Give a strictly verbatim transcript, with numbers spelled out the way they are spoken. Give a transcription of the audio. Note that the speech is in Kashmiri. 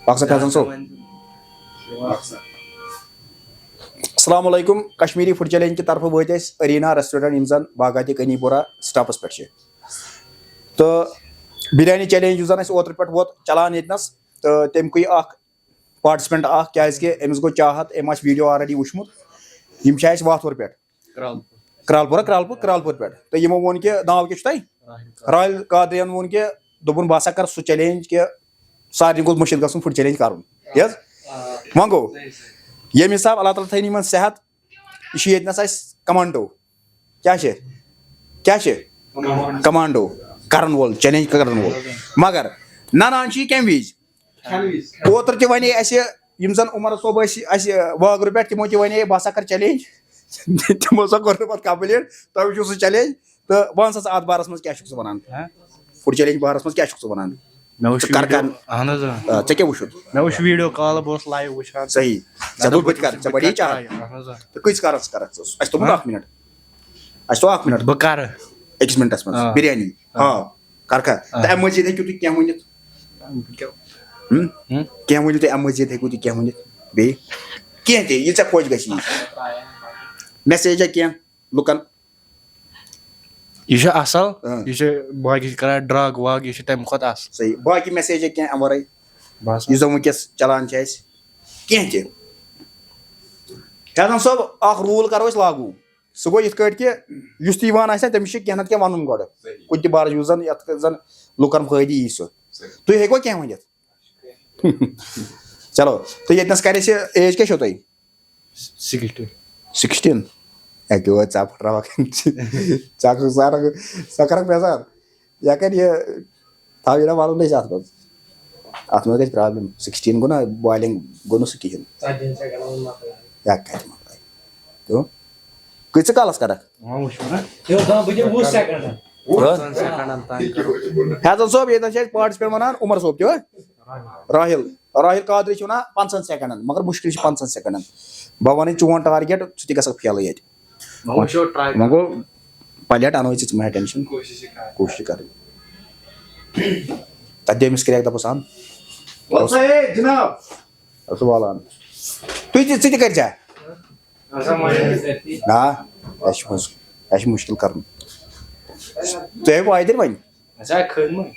اکھ سا فیضان صٲب۔ السلام علیکم۔ کشمیری فوڈ چیلنج کہِ طرفہٕ وٲتۍ أسۍ ارینا ریسٹورنٹ، یِم زن باغاتِ کنی پورہ سٹاپس پٮ۪ٹھ چھِ۔ تہٕ بریانی چیلنج یُس زن اَسہِ اوترٕ پٮ۪ٹھ ووت چلان ییٚتنس، تہٕ تَمہِ کُے اکھ پارٹسپینٹ اکھ، کیازِ کہِ أمِس گوٚو چاہت، أمۍ آسہِ ویڈیو آلریڈی وٕچھمُت۔ یِم چھِ اَسہِ واتھور پٮ۪ٹھ۔ کرالپور۔ کرالپورہ، کرالپور، کرالپور پٮ۪ٹھ۔ تہٕ یِمو ووٚن کہِ ناو کیٛاہ چھُ تۄہہِ؟ راہِل۔ راہِل قادریَن ووٚن کہِ، دوٚپُن، بہٕ ہسا کَرٕ سُہ چیلنج کہِ سارنٕے گوٚژھ مٔشیٖد گژھُن فُڈ چیلنج کَرُن۔ یہِ حظ؟ آ۔ وۄنۍ گوٚو، صحیح، صحیح۔ ییٚمہِ حساب اللہ تعالیٰ تھٲینۍ یِمَن صحت، یہِ چھُ ییٚتہِ نَس اَسہِ کمانڈو۔ کیٛاہ چھِ؟ کیٛاہ چھِ؟ کمانڈو۔ کمانڈو۔ کَرَن وول، چیلنج کَرَن وول۔ مگر نَنان چھِ یہِ کَمہِ وِزِ؟ کھٮ۪نہٕ وِزِ۔ اوترٕ تہِ وَنے اَسہِ، یِم زَن عمر صٲب ٲسۍ اَسہِ وٲگرٕ پٮ۪ٹھ، تِمو تہِ وَنے، بہٕ ہسا کَرٕ چیلنج۔ تِمو ہسا کوٚر نہٕ پَتہٕ کمپلیٖٹ، تۄہہِ وٕچھِو سُہ چیلنج۔ تہٕ وَن سا ژٕ اَتھ بارَس منٛز کیٛاہ چھُکھ ژٕ وَنان؟ ہہ؟ فُڈ چیلنج بارَس منٛز کیٛاہ چھُکھ ژٕ وَنان؟ مےٚ وٕچھ ژٕ کَر ویٖڈیو، کَر؟ اَہَن حظ، آ۔ آ، ژےٚ کیٛاہ وٕچھُتھ؟ مےٚ وٕچھ ویٖڈیو کال، بہٕ اوسُس لایِو وٕچھان۔ صحیح۔ مےٚ ژےٚ دوٚپ، دوٚپ بہٕ تہِ کَرٕ، ژےٚ بہٕ پَری کَرٕ چاہت؟ ٹراے، اَہَن حظ، آ۔ تہٕ کۭتِس کالَس کَرَکھ ژٕ؟ اَسہِ توٚمُت ہہ؟ اَکھ مِنَٹ۔ اَسہِ توٚمُت ہہ؟ اَکھ مِنَٹ۔ بہٕ کَرٕ۔ أکِس مِنٹَس منٛز آ۔ بِریانی۔ آ۔ آ۔ کَرکھا؟ آ۔ تہٕ اَمہِ مٔزیٖد ہیٚکِو تُہۍ کینٛہہ ؤنِتھ؟ ہُم؟ ہُم؟ کینٛہہ ؤنِو تُہۍ اَمہِ مٔزیٖد، ہیٚکِو تُہۍ کینٛہہ ؤنِتھ؟ بیٚیہِ؟ کینٛہہ تہِ، یہِ ژےٚ خۄش گژھی۔ میسیجا کینٛہہ لُکَن؟ یہِ چھُ اَصٕل، اۭں۔ یہِ چھُ باقٕے چھِ کَران ڈرٛگ وگ، یہِ چھُ تَمہِ کھۄتہٕ اَصٕل۔ صحیح۔ باقٕے میسیجا کینٛہہ اَمہِ وَرٲے؟ بَس۔ یُس زَن وٕنکیٚس چَلان چھِ اَسہِ کینٛہہ تہِ۔ فیضان صٲب، اَکھ روٗل کَرو أسۍ لاگوٗ۔ سُہ گوٚو یِتھ کٲٹھۍ کہِ یُس تہِ یِوان آسہِ، تٔمِس چھُ کینٛہہ نَتہٕ کینٛہہ وَنُن گۄڈٕ۔ صحیح۔ کُنہِ تہِ بارَس، یُس زَن، یَتھ زَن لُکَن فٲیدٕ یی سُہ۔ صحیح۔ تُہۍ ہیٚکوا کینٛہہ ؤنِتھ؟ چلو، تہٕ ییٚتنَس کَرِ اَسہِ، ایج کیٛاہ چھو تۄہہِ؟ سِکِسٹی۔ سِکِسٹیٖن؟ اَکہِ وٲتۍ ژٕ پھٕٹراوَکھ۔ ژٕ اَکھ سُہ سارَکھ، سۄ کَرَکھ بیزار۔ یا کَرِ یہِ، تھاو یہِ نہ وَنُن أسۍ اَتھ منٛز۔ اَتھ منٛز گژھِ پرابلم۔ سِکِسٹیٖن گوٚو نہ، بالینگ گوٚو نہٕ سُہ کِہیٖنۍ۔ ژتجی ہن سیکنڈن منٛز مۄکلان۔ یا کَتہِ مۄکلایہِ؟ تو کۭتِس کالَس کَرَکھ؟ وۄنۍ وٕچھو نہ۔ یہِ اوس دَپان، بہٕ دِمہٕ وُہ سیکنڈ۔ وُہَن سیکنڈن تام کرو۔ فیضان صٲب، ییٚتٮ۪ن چھِ اَسہِ پارٹسپینٹ وَنان عمر صٲب تہِ، ہا؟ راہِل۔ راہِل قادری چھِ وَنان پنٛژاہَن سیکنڈن، مگر مُشکِل چھِ پنٛژاہَن سیکنڈن۔ بہٕ وَنَے چون ٹارگیٹ، ژٕ تہِ گژھکھ فیلٕے ییٚتہِ۔ وۄنۍ وٕچھو ٹراے۔ وۄنۍ گوٚو پلیٹ اَنو أسۍ، ژٕ مہ ہےٚ ٹینشن۔ کوٗشِش چھِ کرٕنۍ۔ کوٗشِش چھِ کرٕنۍ۔ تَتھ دِمِس کرٛیک، دَپُس اَن۔ وَل سا، ہے جناب۔ ژٕ وَل اَن۔ تُہۍ تہِ، ژٕ تہِ کٔرۍ زِ۔ اَسا مۄہلہِ۔ آ، اَسہِ چھُ مُس-، اَسہِ چھُ مُشکِل کَرُن۔ تُہۍ ہیٚکوا اَتہِ وۄنۍ؟ اَسا کھٔنۍ وۄنۍ۔